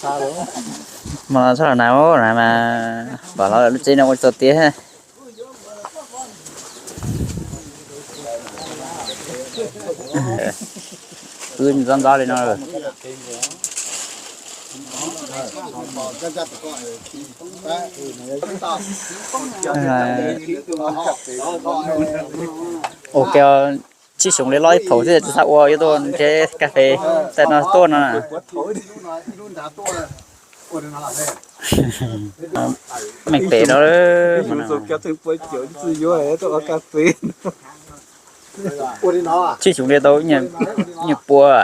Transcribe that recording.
Hmo no txhob los hnav, hnav mas pom los lub tsev no ua tsis tau tiav. Wb ntxob ntxob li no. Ua ke, tsib xyoo li los ib phaum xwb tsis txhob ua, yuav tuaj nrhiav kas fes tej no tuaj no. Meej pem no. Tsib xyoo li tau nyuag pua.